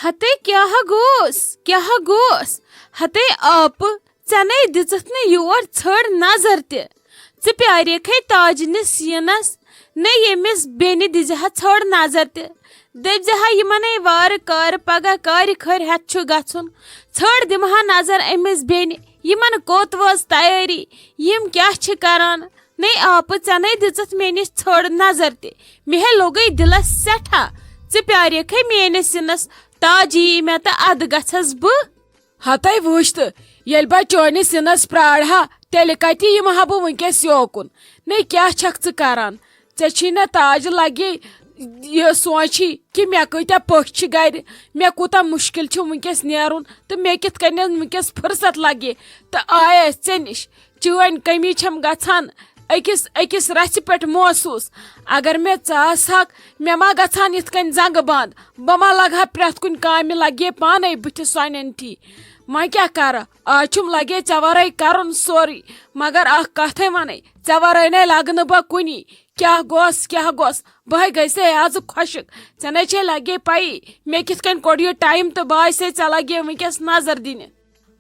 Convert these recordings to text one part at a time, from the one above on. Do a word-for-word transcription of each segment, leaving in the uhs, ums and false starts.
ہتے کیٛاہ گوس، کیٛاہ گوس؟ ہتے آپہٕ، ژےٚ نے دِژٕتھ نہٕ یور ژھٔڑ نظر تہِ۔ ژٕ پیاریکھے تاجنِس یِنس، نے ییٚمِس بیٚنہِ دِژِ ہا ژھٔڑ نظر تہِ۔ دٔپۍ زِ ہا یِمنے وارٕ کارٕ پگاہ کارِ خٲرۍ ہٮ۪تھ چھُ گژھُن۔ ژھٔڑ دِمہٕ ہا نظر أمِس بیٚنہِ، یِمن کوٚت وٲژ تیٲری، یِم کیٛاہ چھِ کران؟ نے آپہٕ، ژےٚ نے دِژٕتھ مےٚ نِش ژھٔڑ نظر تہِ۔ مےٚ ہے لوٚگُے دِلس سٮ۪ٹھاہ۔ ژٕ پیاریکھے میٲنِس یِنس، تاج یی مےٚ تہٕ ادٕ گژھس بہٕ۔ ہتے وٕچھ تہٕ، ییٚلہِ بہٕ چٲنِس یِنس پرٛارٕ ہا، تیٚلہِ کتہِ یِمہٕ ہا بہٕ وٕنکیٚس یوکُن؟ نے کیٛاہ چھکھ ژٕ کران؟ ژےٚ چھی نہ تاج لگی یہِ سونچی کہِ مےٚ کۭتیاہ پٔژھۍ چھِ گرِ، مےٚ کوٗتاہ مُشکل چھُ وٕنکیٚس نیرُن تہٕ مےٚ کِتھ کٔنۍ وٕنکیٚس فرصت لگہِ۔ تہٕ آیس ژےٚ نِش، چٲنۍ کٔمی چھم گژھان أکِس أکِس رژھِ پٮ۪ٹھ محسوٗس۔ اگر مےٚ ژٕ آسہٕ ہاکھ، مےٚ ما گژھان یِتھ کٔنۍ زنگہٕ بنٛد؟ بہٕ ما لگہٕ ہا پرٛٮ۪تھ کُنہِ کامہِ لگے پانے بٕتھِ سۄنٮ۪ن ٹھی؟ وۄنۍ کیٛاہ کرٕ؟ آز چھُم لگے ژےٚ ورٲے کرُن سورُے۔ مگر اکھ کتھے ونے، ژےٚ ورٲے نے لگہٕ نہٕ بہٕ کُنی۔ کیٛاہ گوٚس، کیٛاہ گوٚس؟ بہٕ ہے گٔیسے آزٕ خۄشک۔ ژےٚ نے چھے لگے پیی، مےٚ کِتھ کٔنۍ کوٚڑ یہِ ٹایم تہٕ بہٕ آیسے ژےٚ لگے وٕنکیٚس نظر دِنہِ۔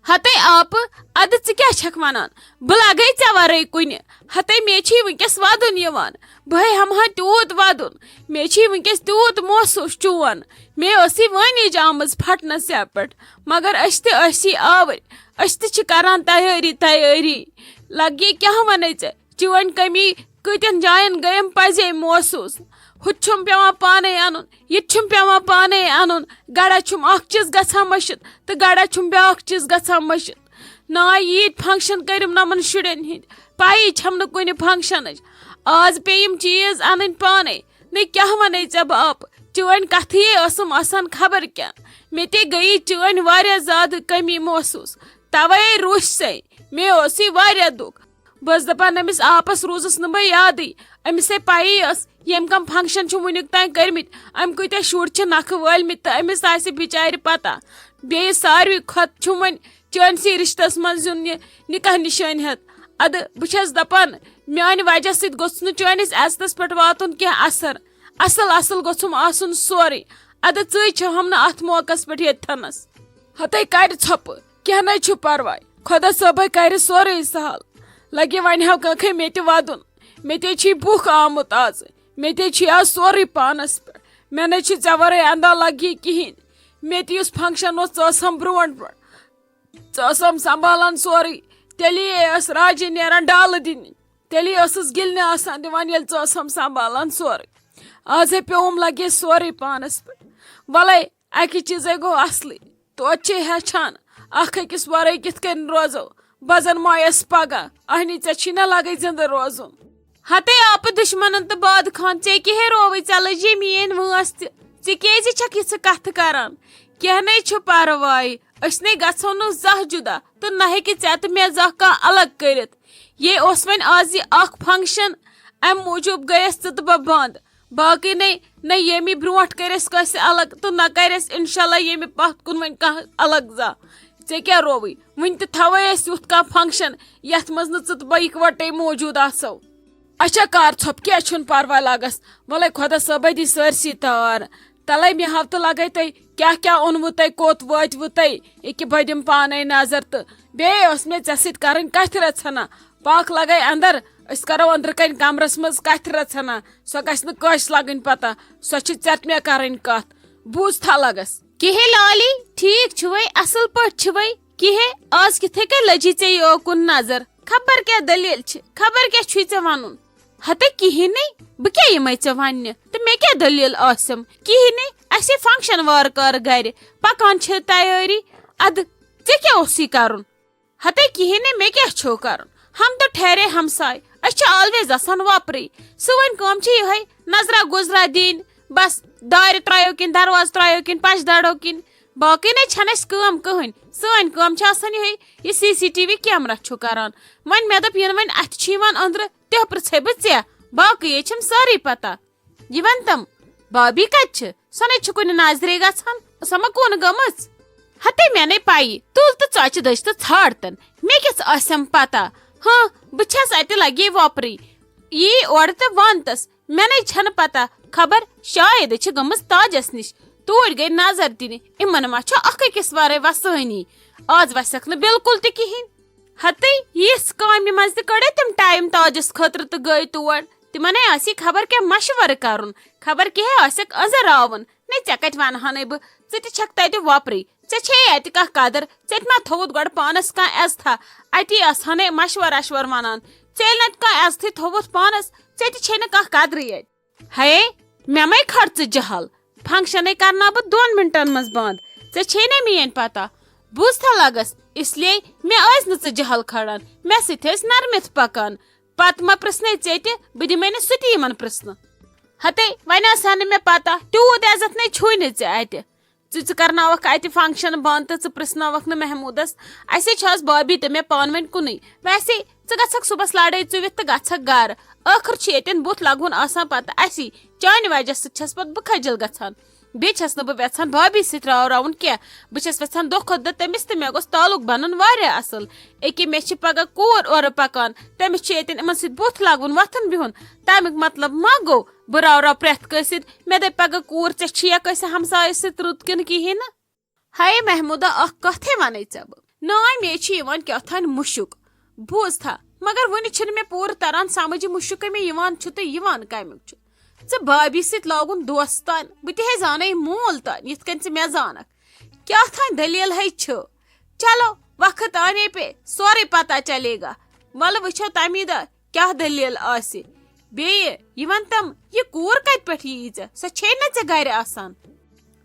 ہتے آپہٕ، ادٕ ژٕ کیٛاہ چھکھ ونان؟ بہٕ لگے ژےٚ ورٲے کُنہِ۔ ہتے مےٚ چھی وٕنکیٚس ودُن یِوان۔ بہٕ ہے ہمہٕ ہا تیوٗت ودُن۔ مےٚ چھی وٕنکیٚس تیوٗت محسوٗس چون۔ مےٚ ٲسٕے وٲنِج آمٕژ پھٹنس یپہٕ پٮ۪ٹھ۔ مگر أسۍ تہِ ٲسی آوٕرۍ۔ أسۍ تہِ چھِ کران تیٲری، تیٲری۔ لگے کیٛاہ ونے ژےٚ؟ چٲنۍ کٔمی کۭتٮ۪ن جاین گٔیم پزے محسوٗس۔ ہُتہِ چھُم پٮ۪وان پانے انُن، یہِ تہِ چھُم پٮ۪وان پانے انُن۔ گڑا چھُم اکھ چیٖز گژھان مٔشِتھ تہٕ گڑا چھُم بیٛاکھ چیٖز گژھان مٔشِتھ۔ ناے ییٖتۍ فنکشن کٔرِم نۄمن شُرٮ۪ن ہٕنٛدۍ، پَیی چھَم نہٕ کُنہِ فنکشنٕچ۔ آز پیٚیہِ یِم چیٖز اَنٕنۍ پانے۔ نہٕ کیٛاہ وَنے ژےٚ بہٕ آپہٕ، چٲنۍ کَتھٕے ٲسٕم آسان خبر کیٛاہ۔ مےٚ تہِ گٔیی چٲنۍ واریاہ زیادٕ کٔمی محسوٗس، تَوَے روٗسۍ سَے۔ مےٚ اوسُے واریاہ دُکھ۔ بہٕ ٲسٕس دَپان، أمِس آپَس روٗزٕس نہٕ بہٕ یادٕے۔ أمِس ہے پَیی ٲس، ییٚمۍ کَم فنکشن چھِ وٕنیُک تام کٔرمٕتۍ، أمۍ کۭتیٛاہ شُرۍ چھِ نَکھٕ وٲلمٕتۍ تہٕ أمِس آسہِ بِچارِ پَتہ۔ بیٚیہِ ساروٕے کھۄتہٕ چھُم وۄنۍ چٲنسٕے رِشتَس منٛز یُن یہِ نِکاح نِشٲنۍ ہٮ۪تھ۔ اَدٕ بہٕ چھَس دَپان، میٛانہِ وجہ سۭتۍ گوٚژھ نہٕ چٲنِس عزتَس پٮ۪ٹھ واتُن کینٛہہ اثر۔ اَصٕل اَصٕل گوٚژھُم آسُن سورُے۔ اَدٕ ژٕے چھَہَم نہٕ اَتھ موقعس پٮ۪ٹھ ییٚتہِ تھَنَس۔ ہَتَے کَرِ ژھۄپہٕ، کینٛہہ نَے چھُ پَرواے۔ خۄدا صٲبَے کَرِ سورُے سہل۔ لَگہِ وۄنۍ ہاو کٲنٛکھَے مےٚ تہِ وَدُن۔ مےٚ تہِ چھی بُکھ آمُت آزٕ۔ مےٚ تہِ چھی آز سورُے پانَس پٮ۪ٹھ۔ مےٚ نَے چھِ ژےٚ وَرٲے اَندا لَگہِ کِہیٖنۍ۔ مےٚ تہِ یُس فنکشن اوس، ژٕ ٲسہَم برونٛٹھ برونٛٹھ۔ ژٕ ٲسہَم سنبھالان سورُے۔ تیٚلی ٲس راجہِ نیران ڈالہٕ دِنہِ۔ تیٚلی ٲسٕس گِلنہِ آسان دِوان، ییٚلہِ ژٕ ٲسہَم سنبھالان سورُے۔ آز ہے پیوٚوُم لَگہِ سورُے پانَس پٮ۪ٹھ۔ وَلَے، اَکہِ چیٖزَے گوٚو اَصلٕے۔ توتہِ چھے ہیٚچھان، اَکھ أکِس وَرٲے کِتھ کٔنۍ روزو۔ بہٕ زَن مۄیَس پَگاہ۔ اَہنی، ژےٚ چھی نہ لَگَے زِندٕ روزُن۔ ہَتَے آپہٕ، دُشمَنَن تہٕ باد خان، ژےٚ کیٛاہ ہے رووٕے؟ ژےٚ لٔجے میٛٲنۍ وٲنٛس تہِ۔ ژٕ کیٛازِ چھَکھ یِژھٕ کَتھٕ کَران؟ کینٛہہ نَے چھُ پَرواے، أسۍ نَے گژھو نہٕ زانٛہہ جُدا، تہٕ نہ ہیٚکہِ ژےٚ تہٕ مےٚ زانٛہہ کانٛہہ الگ کٔرِتھ۔ یے اوس وۄنۍ آز یہِ اَکھ فنکشن، اَمہِ موٗجوٗب گٔیَس ژٕ تہٕ بہٕ بنٛد۔ باقٕے نَے، نہ ییٚمہِ برونٛٹھ کٔرۍ اَسہِ کٲنٛسہِ الگ تہٕ نہ کَرِ اَسہِ اِنشاء اللہ ییٚمہِ پَتھ کُن وۄنۍ کانٛہہ الگ زانٛہہ۔ ژےٚ کیٛاہ رووٕے؟ وٕنہِ تہِ تھاوَے اَسہِ یُتھ کانٛہہ فنکشن، یَتھ منٛز نہٕ ژٕ تہٕ بہٕ یِکوَٹَے موٗجوٗد آسو۔ اچھا، کر ژھۄپ، کینٛہہ چھُنہٕ پرواے لگس۔ وَلَے خۄدا صٲبَے دی سٲرسٕے تار۔ تَلَے مےٚ ہاو تہٕ لَگَے تۄہہِ کیٛاہ کیٛاہ اوٚنوُ تۄہہِ، کوٚت وٲتوُ تۄہہِ۔ ییٚکیٛاہ بہٕ دِمہٕ پانَے نظر تہٕ بیٚیہِ ٲس مےٚ ژےٚ سۭتۍ کَرٕنۍ کَتھِ رَژھنا۔ پاکھ لَگَے اَندَر، أسۍ کَرو أنٛدرٕ کَنۍ کَمرَس منٛز کَتھِ رَژھنا۔ سۄ گژھِ نہٕ کٲنٛسہِ لَگٕنۍ پَتہ، سۄ چھِ ژےٚ تہٕ مےٚ کَرٕنۍ کَتھ۔ بوٗز تھا لَگَس۔ کِہے لالی، ٹھیٖک چھُوَے، اَصٕل پٲٹھۍ چھِوَے؟ کِہے، آز کِتھَے کٔنۍ لٔجی ژےٚ یوکُن نظر؟ خبر کیٛاہ دٔلیٖل چھِ، خبر کیٛاہ چھُے ژےٚ وَنُن؟ ہَتَے کِہیٖنۍ نَے، بہٕ کیٛاہ یِمَے ژےٚ وَننہِ؟ تہٕ مےٚ کیٛاہ دٔلیٖل آسٮ۪م؟ کِہیٖنۍ نَے، اَسے فنکشن وارٕ کارٕ گَرِ، پَکان چھِ تیٲری۔ اَدٕ ژےٚ کیٛاہ اوسُے کَرُن؟ ہَتَے کِہیٖنۍ نَے، مےٚ کیٛاہ چھُو کَرُن؟ ہم تو ٹھہرے ہمساے، أسۍ چھِ always آسان وۄپرٕے۔ سٲنۍ کٲم چھِ یِہوٚے نظرا گُزرا دِنۍ، بس دارِ ترٛایو کِنۍ، دروازٕ ترٛایو کِنۍ، پَش دَڑو کِنۍ۔ باقٕے نَے چھَنہٕ اَسہِ کٲم کٕہٕنۍ۔ سٲنۍ کٲم چھِ آسان یِہوٚے، یہِ C C T V camera چھُ کَران۔ وۄنۍ مےٚ دوٚپ، یِنہٕ وۄنۍ اَتھِ چھِ یِوان أنٛدرٕ، تہِ پرٛژھے بہٕ ژےٚ۔ باقٕے ہے چھِم سٲرٕے پَتہ۔ یہِ وَن تَم، بابی کَتہِ چھِ؟ سۄ نَے چھِ کُنہِ نظرے گژھان۔ سۄ ما کُن گٔمٕژ؟ ہَتَے مےٚ نَے پَیی۔ تُل تہٕ ژۄچہِ دٔج تہٕ ژھانٛڈ تَن۔ مےٚ کیٛاہ آسٮ۪م پَتہ؟ ہاں، بہٕ چھَس اَتہِ لَگے وۄپرٕے۔ یی اورٕ تہٕ وَن تَس۔ مےٚ نَے چھَنہٕ پَتہ۔ خبر شاید چھِ گٔمٕژ تاجَس نِش۔ توٗرۍ گٔے نظر دِنہِ، یِمن ما چھُ اکھ أکِس ورٲے وسٲنی؟ آز وسٮ۪کھ نہٕ بالکل تہِ کِہیٖنۍ۔ ہتے یِژھ کامہِ منٛز تہِ کٔڑے تِم ٹایم تاجس خٲطرٕ تہٕ گٔے تور۔ تِمنے آسی خبر کیٛاہ مشورٕ کرُن، خبر کیٛاہ آسٮ۪کھ أنٛزراوُن۔ نے، ژےٚ کتہِ ونہٕ ہنے بہٕ، ژٕ تہِ چھکھ تتہِ وۄپرٕے۔ ژےٚ چھے اتہِ کانٛہہ قدر؟ ژےٚ تہِ ما تھووُتھ گۄڈٕ پانس کانٛہہ عزتھا؟ اتی آسہٕ ہنے مشورٕ اشورٕ ونان۔ ژےٚ ییٚلہِ نتہٕ کانٛہہ عزتھٕے تھووُتھ پانس، ژےٚ تہِ چھے نہٕ کانٛہہ قدرٕے اتہِ۔ ہے، مےٚ مَے کھٔڑ ژٕ جہل؟ فنکشنے کرناو بہٕ دۄن منٹن منٛز بنٛد۔ ژےٚ چھے نہ میٲنۍ پتہ؟ بوٗزتھا لگس، اس لیے مےٚ ٲسۍ نہٕ ژٕ جہل کھڑان، مےٚ سۭتۍ ٲسۍ نرمِتھ پکان۔ پتہٕ ما پرژھنے ژےٚ تہِ، بہٕ دِمے نہٕ سُہ تہِ یِمن پرژھنہٕ۔ ہتے، وۄنۍ ٲس ہا نہٕ مےٚ پتہ، تیوٗت عزت نے چھُے نہٕ ژےٚ اتہِ۔ ژٕ، ژٕ کرناوکھ اتہِ فنکشن بنٛد تہٕ ژٕ پرژھناوکھ نہٕ محمودس۔ اسے چھِ آز بابی تہٕ مےٚ پانہٕ ؤنۍ کُنُے۔ ویسے ژٕ گژھکھ صُبحس لڑٲے ژُوِتھ تہٕ گژھکھ گرٕ۔ ٲخٕر چھُ ییٚتٮ۪ن بُتھ لگوُن آسان پتہٕ اسی۔ چانہِ وجہ سۭتۍ چھَس پتہٕ بہٕ خجل گژھان۔ بیٚیہِ چھَس نہٕ بہٕ یژھان بابی سۭتۍ راو راوُن کینٛہہ۔ بہٕ چھَس یژھان دۄہ کھۄتہٕ دۄہ تٔمِس تہٕ مےٚ گوٚژھ تعلق بنُن واریاہ اصل۔ أکیاہ مےٚ چھِ پگاہ کوٗر اورٕ پکان، تٔمِس چھُ ییٚتٮ۪ن یِمن سۭتۍ بُتھ لگوُن، وۄتھُن بِہُن۔ تمیُک مطلب ما گوٚو بہٕ راو راو پرٛٮ۪تھ کٲنٛسہِ سۭتۍ؟ مےٚ دَپہِ پگاہ کوٗر، ژےٚ چھِیا کٲنٛسہِ ہمسایس سۭتۍ رُت کِنہٕ کِہیٖنۍ نہٕ؟ ہے محموٗدہ، اکھ کتھے ونے ژےٚ بہٕ۔ نانۍ، مےٚ چھُ یِوان کیٛاہ تھانۍ مُشُک۔ بوٗز تھا، مگر وُنہِ چھُنہٕ مےٚ پوٗرٕ تران سمجھ یہِ مُشُک کٔمۍ یِوان چھُ تہٕ یِوان کمیُک چھُ۔ ژٕ بابی سۭتۍ لاگُن دوستان، بہٕ تہِ ہے زانے مول تانۍ، یِتھ کٔنۍ ژٕ مےٚ زانکھ۔ کیٛاہ تھانۍ دٔلیٖل ہے چھِ؟ چلو، وقت آنے پہ سورُے پتہ چلے گا۔ وَلہٕ وٕچھو تَمی دۄہ کیٛاہ دٔلیٖل آسہِ۔ بیٚیہِ، یہِ وَن تَم، یہِ کوٗر کَتہِ پٮ۪ٹھ یی ژےٚ؟ سۄ چھے نہ ژےٚ گَرِ آسان؟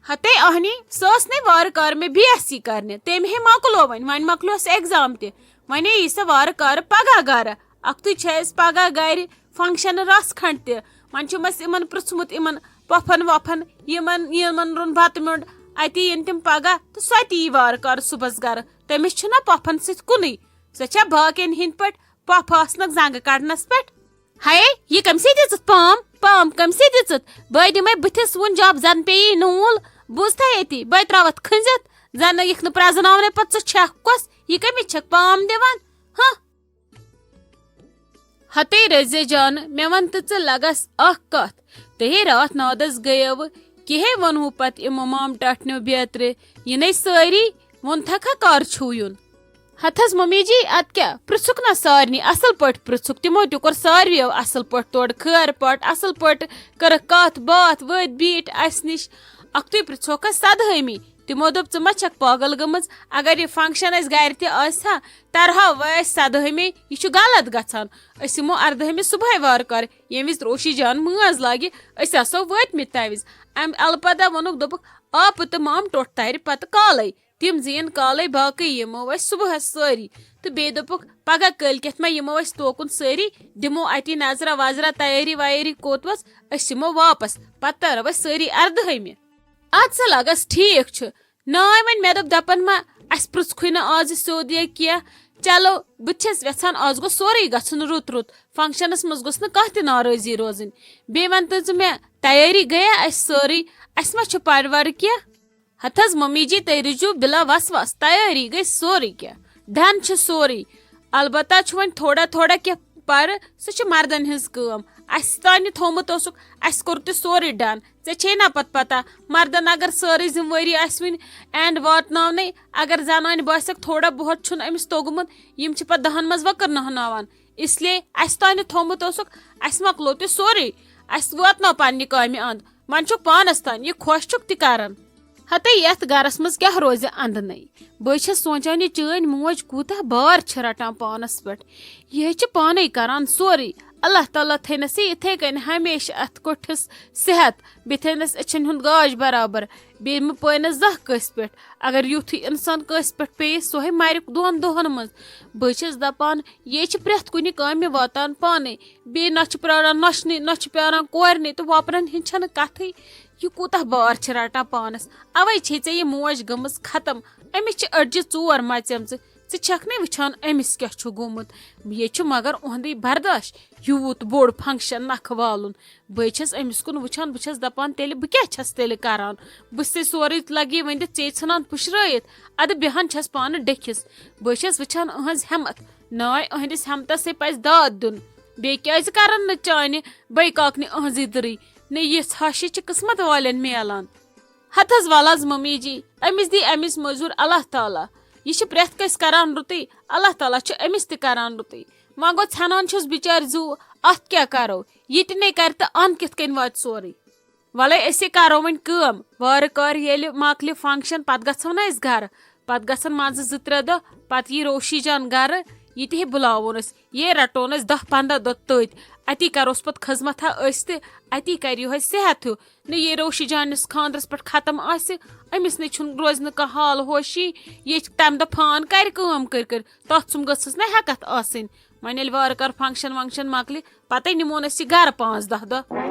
ہتے اہنی، سۄ ٲس نے وارٕ کارٕ مےٚ بی ایس سی کرنہِ، تٔمۍ ہے مۄکلو وۄنۍ، وۄنۍ مۄکلیوس ایگزام تہِ۔ وۄنۍ یی سۄ وارٕ کارٕ پگاہ گرٕ۔ اکھتُے چھِ اَسہِ پگاہ گرِ فنکشن رژھ کھنڈ تہِ۔ وۄنۍ چھُم اَسہِ یِمن پرٛژھمُت، یِمن پۄپھن وۄپھن، یِمن، یِمن روٚن بتہٕ میوٚنٛڈ۔ اتی یِن تِم پگاہ تہٕ سۄ تہِ یی وارٕ کارٕ صُبحس گرٕ۔ تٔمِس چھُنہ پۄپھن سۭتۍ کُنُے۔ سۄ چھےٚ باقین ہِنٛدۍ پٲٹھۍ پۄپھٕ آسنکھ زنگہٕ کڑنس پٮ۪ٹھ۔ ہیے، یہِ کٔمۍ سٕے دِژٕتھ پام؟ پام کٔمۍ سٕے دِژٕتھ؟ بہٕ دِمے بٕتھِس وُن جب، زن پیٚیی نوٗل۔ بوٗزتھا ییٚتی، بہٕ ترٛاوتھ کھٔنزِتھ۔ زن یِکھ نہٕ پرٛزناونَے پتہٕ ژٕ چھکھ کۄس؟ یہِ کٔمِس چھکھ پام دِوان؟ ہہ۔ ہتے رزے جان، مےٚ وَن تہٕ ژٕ لگس اکھ کتھ۔ تہے راتھ نادس گٔیو، کِہے ووٚنوُ پتہٕ یِمو مام ٹاٹھنیو بیترِ، یِنَے سٲری، ووٚن تھکھا کر چھُو یُن؟ ہتہٕ حظ ممی جی، ادٕ کیٛاہ، پرٛژھُکھ نا سارنٕے، اصل پٲٹھۍ پرٛژھُکھ۔ تِمو تہِ کوٚر ساروِیو اصل پٲٹھۍ تورٕ خٲر پٲٹھۍ، اصل پٲٹھۍ کٔرٕکھ کتھ باتھ، وٲتۍ بیٖٹھۍ اسہِ نِش۔ اکھتُے پرٛژھوکھ اسہِ سدہٲمی۔ تِمو دوٚپ، "ژٕ ما چھکھ پاگل گٔمٕژ؟ اگر یہِ فنکشن اسہِ گرِ تہِ آسہِ ہا، ترہاو وۄنۍ أسۍ سدہٲمی، یہِ چھُ غلط گژھان۔ أسۍ یِمو اردہٲمہِ صبحٲے وارٕ کارٕ، ییٚمہِ وِزِ روشی جان مٲنز لاگہِ، أسۍ آسو وٲتمٕتۍ تمہِ وِزِ۔" امہِ الہٕ پتہٕ ووٚنُکھ، دوٚپُکھ، "آپہٕ تہٕ مام ٹوٚٹھ ترِ پتہٕ کالے۔" تِم زیٖن کالے، باقٕے یِمو أسۍ صُبحس سٲری۔ تہٕ بیٚیہِ دوٚپُکھ، "پگاہ کٲلۍ کٮ۪تھ ما یِمو أسۍ توکُن سٲری، دِمو اَتی نظرا وظرا، تیٲری ویٲری کوٚت وٲژ، أسۍ یِمو واپس، پتہٕ ترو أسۍ سٲری اردہٲمہِ۔" اَدٕ سا لگس، ٹھیٖک چھُ۔ نانۍ وۄنۍ مےٚ دوٚپ، دپان ما اَسہِ پرٛژھکھُے نہٕ آز سیوٚد یا کینٛہہ۔ چلو، بہٕ تہِ چھَس یژھان آز گوٚژھ سورُے گژھُن رُت رُت، فنکشنس منٛز گوٚژھ نہٕ کانٛہہ تہِ ناراضی روزٕنۍ۔ بیٚیہِ وَن تہٕ ژٕ مےٚ، تیٲری گٔیا اَسہِ سٲرٕے؟ اَسہِ ما چھُ پرٕ ورٕ کینٛہہ؟ ہتہٕ حظ ممی جی، تُہۍ روٗزِو بِلا وسواس، تیٲری گٔے سورُے کینٛہہ، ڈن چھُ سورُے۔ البتہ چھُ وۄنۍ تھوڑا تھوڑا کینٛہہ پرٕ، سُہ چھُ مردن ہٕنٛز کٲم۔ اسہِ تانۍ تھومُت اوسُکھ، اسہِ کوٚر تہِ سورُے ڈن۔ ژےٚ چھے نا پتہٕ پتہ، مردن اگر سٲرٕے ذمہٕ وٲری آسہِ وٕنہِ اینڈ واتناونٕے، اگر زنانہِ باسٮ۪کھ تھوڑا بہت چھُنہٕ أمِس توٚگمُت، یِم چھِ پتہٕ دہن منٛز وۄکر نہناوان۔ اس لیے اسہِ تانۍ تھومُت اوسُکھ، اسہِ مۄکلو تہِ سورُے، اسہِ واتناو پننہِ کامہِ اند۔ وۄنۍ چھُکھ پانس تانۍ، یہِ خۄش چھُکھ تہِ کران۔ ہتے یتھ گرس منٛز کیٛاہ روزِ اندنٕے؟ بہٕ چھس سونچان، یہِ چٲنۍ موج کوٗتاہ بار چھِ رٹان پانس پٮ۪ٹھ۔ یہِ ہے چھِ پانے کران سورُے۔ اللہ تعالیٰ تھٲینس یہِ یِتھے کٔنۍ ہمیشہٕ اتھ کوٹھِس صحت، بیٚیہِ تھٲینس أچھن ہُنٛد گاش برابر، بیٚیہِ مہٕ پٲینس زانٛہہ کٲنٛسہِ پٮ۪ٹھ۔ اگر یُتھُے انسان کٲنٛسہِ پٮ۪ٹھ پیٚیہِ، سُہ ہے مرِ دۄن دۄہن منٛز۔ بہٕ چھس دپان، یہِ چھِ پرٛٮ۪تھ کُنہِ کامہِ واتان پانے۔ بیٚیہِ نہ چھِ پراران نۄشنٕے، نہ چھِ پیاران کورنٕے، تہٕ وۄپرن ہٕنٛز چھنہٕ کتھٕے۔ یہِ کوٗتاہ بار چھِ رٹان پانس۔ اوے چھے ژےٚ یہِ موج گٔمٕژ ختم۔ أمِس چھِ أڈجہِ ژور مژیمژٕ۔ ژٕ چھکھ نے وٕچھان أمِس کیٛاہ چھُ گوٚمُت؟ ییٚتہِ چھُ مگر اُہُنٛدُے برداش، یوٗت بوٚڑ فنکشن نکھٕ والُن۔ بہٕ چھس أمِس کُن وٕچھان، بہٕ چھس دپان، تیٚلہِ بہٕ کیٛاہ چھس تیٚلہِ کران؟ بہٕ چھسے سورُے لگی ؤنِتھ، ژے ژھٕنان پُشرٲیِتھ، ادٕ بیٚہان چھس پانہٕ ڈٔکھِس۔ بہٕ چھس وٕچھان أہنٛز ہٮ۪متھ۔ ناے، أہنٛدِس ہٮ۪متس ہے پزِ داد دیُن۔ بیٚیہِ کیٛازِ کرن نہٕ چانہِ بٔے کاکنہِ أہنٛزٕے دٕرٕے؟ نے یِژھ ہش چھِ قٕسمت والٮ۪ن میلان۔ ہتہٕ حظ ول حظ ممی جی، أمِس دی أمِس مٔزوٗر اللہ تعالیٰ۔ یہِ چھِ پرٛٮ۪تھ کٲنٛسہِ کران رُتُے، اللہ تعالیٰ چھُ أمِس تہِ کران رُتُے۔ وۄنۍ گوٚو ژھٮ۪نان چھُس بِچارِ زُو، اَتھ کیٛاہ کرو؟ یہِ تہِ نے کرِ تہٕ اَن کِتھ کٔنۍ واتہِ سورُے؟ وَلَے أسے کرو وۄنۍ کٲم، وارٕ کارٕ ییٚلہِ مۄکلہِ function، پتہٕ گژھو نہ أسۍ گرٕ۔ پتہٕ گژھن منٛزٕ زٕ ترٛےٚ دۄہ، پتہٕ یی روشی جان گرٕ، یہِ تہِ ہے بُلاوون أسۍ، یے رٹون أسۍ دَہ پنٛداہ دۄہ تٔتۍ۔ اتی کروس پتہٕ خدمت ہا أسۍ تہِ، اتی کرِ یِہوٚے صحت ہیوٗ۔ نہ، یہِ روشی جانِس خانٛدرس پٮ۪ٹھ ختم آسہِ، أمِس نے چھُنہٕ روزِ نہٕ کانٛہہ حال ہوشی۔ یہِ چھِ تَمہِ دۄہ فان کرِ کٲم کٔرۍ کٔرۍ، تَتھ سُم گٔژھٕس نہ ہٮ۪کتھ آسٕنۍ۔ وۄنۍ ییٚلہِ وارٕ کارٕ function ونکشن مۄکلہِ، پتے نِمون أسۍ یہِ گرٕ پانٛژھ دَہ دۄہ۔